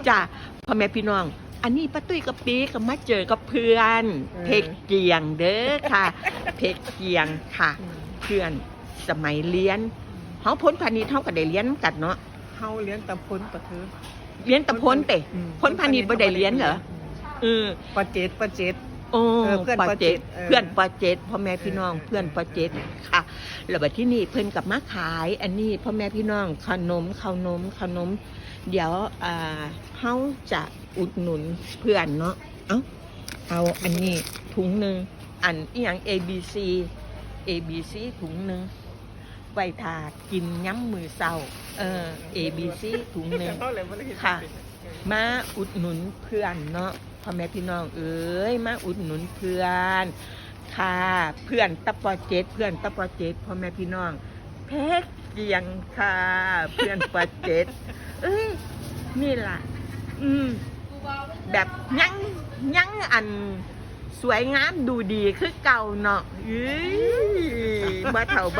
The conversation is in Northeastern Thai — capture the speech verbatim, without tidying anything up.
จ้ะ พ่อแม่พี่น้อง อันนี้ป้าตุ้ยกับปีก็มาเจอกับเพื่อน เออ เพชรเกียงเด้อค่ะ เพชรเกียงค่ะ อืม เพื่อนสมัยเรียนเฮาพ้นพาณิชย์เฮาก็ได้เรียนกันเนาะ เฮาเรียนแต่พ้นปะเทอ เรียนแต่พ้นเตะ อืม พ้นพาณิชย์บ่ได้เรียนเหรอ เออ ปเจ็ดปเจ็ด โอ้ เออเพื่อน ปอเจ็ด ปอเจ็ด เออ เพื่อนปอเจ็ดพ่อแม่พี่น้อง เออเออ เพื่อนปอเจ็ดค่ะ แล้วบัดที่นี่เพิ่นกลับมาขาย อันนี้พ่อแม่พี่น้องขนมขนมขนม เดี๋ยวอ่าเฮาจะอุดหนุนเพื่อนเนาะ เอ้า เอาอันนี้ถุงหนึ่ง อันอีหยัง A B C A B C ถุงหนึ่ง ไว้ทากินย้ำมือเศร้า เออ A B C ถุงหนึ่ง เท่าไหร่บ่ได้เห็น ค่ะ เป็น มาอุดหนุนเพื่อนเนาะ พ่อแม่พี่น้องเอ๋ย มาอุดหนุนเพื่อนค่ะ เพื่อนตะปอเจ็ด เพื่อนตะปอเจ็ด พ่อแม่พี่น้อง เพชรเกียงค่ะ เพื่อนปอเจ็ด เอ้ย นี่ล่ะ อืม แบบยังยังอันสวยงามดูดีคือเก่าเนาะ อื้อบ่เฒ่าบ่